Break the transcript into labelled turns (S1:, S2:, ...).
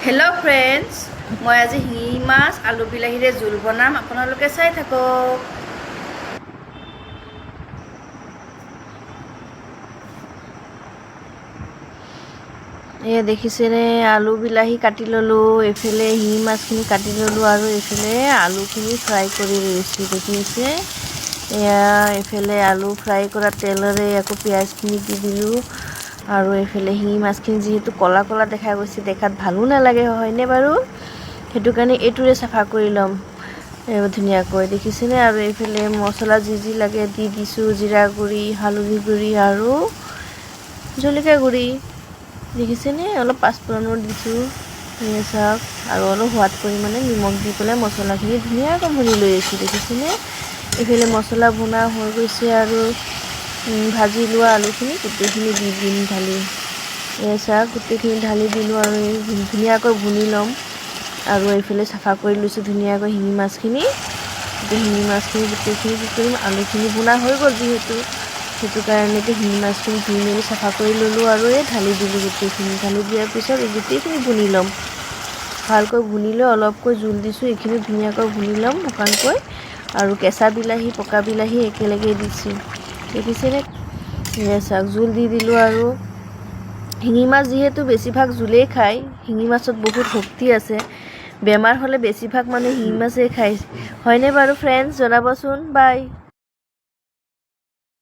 S1: Hello' friends, মই আজি শিঙি মাছ আলু বিলাহীৰে জোল বনাম। আপোনালোকে চাই থাকক। এয়া দেখিছেনে, আলু বিলাহী কাটি ল'লোঁ, এইফালে শিঙি মাছখিনি কাটি ল'লোঁ আৰু এইফালে আলুখিনি ফ্ৰাই কৰি লৈছোঁ, দেখিছে। এয়া এইফালে আলু ফ্ৰাই কৰা তেলেৰে আকৌ পিঁয়াজখিনি দি দিলোঁ আৰু এইফালে শিঙি মাছখিনি যিহেতু ক'লা ক'লা দেখা গৈছে, দেখাত ভালো নালাগে, হয়নে বাৰু? সেইটো কাৰণে এইটোৰে চাফা কৰি ল'ম ধুনীয়াকৈ, দেখিছেনে। আৰু এইফালে মছলা যি যি লাগে দি দিছোঁ, জিৰা গুড়ি, হালধি গুড়ি আৰু জলকীয়া গুড়ি, দেখিছেনে। অলপ পাঁচফোৰণো দিছোঁ, এয়া চাওক। আৰু অলপ সোৱাদ পৰিমাণে নিমখ দি পেলাই মছলাখিনি ধুনীয়াকৈ ভুনি লৈ আছোঁ, দেখিছেনে। এইফালে মছলা ভুনা হৈ গৈছে আৰু ভাজি লোৱা আলুখিনি গোটেইখিনি দি দিম ঢালি। এয়া চাওক, গোটেইখিনি ঢালি দিলোঁ আৰু এই ধুনীয়াকৈ ভুনি ল'ম। আৰু এইফালে চাফা কৰি লৈছোঁ ধুনীয়াকৈ শিঙি মাছখিনি। গোটেই শিঙি মাছখিনি গোটেইখিনি কি কৰিম, আলুখিনি ভুনা হৈ গ'ল যিহেতু, সেইটো কাৰণে এতিয়া শিঙি মাছখিনি ধুই মেলি চাফা কৰি ল'লোঁ আৰু এই ঢালি দিলোঁ গোটেইখিনি। ঢালি দিয়াৰ পিছত এই গোটেইখিনি ভুনি ল'ম, ভালকৈ ভুনি লৈ অলপকৈ জোল দিছোঁ, এইখিনি ধুনীয়াকৈ ভুনি ল'ম শুকানকৈ। আৰু কেঁচা বিলাহী, পকা বিলাহী একেলগে দিছোঁ, দেখিছেনে। এয়া চাওক, জোল দি দিলোঁ। আৰু শিঙি মাছ যিহেতু বেছিভাগ জোলেই খায়, শিঙি মাছত বহুত শক্তি আছে। বেমাৰ হ'লে বেছিভাগ মানুহে শিঙি মাছেই খায়, হয়নে বাৰু ফ্ৰেণ্ডছ? জনাবচোন। বাই।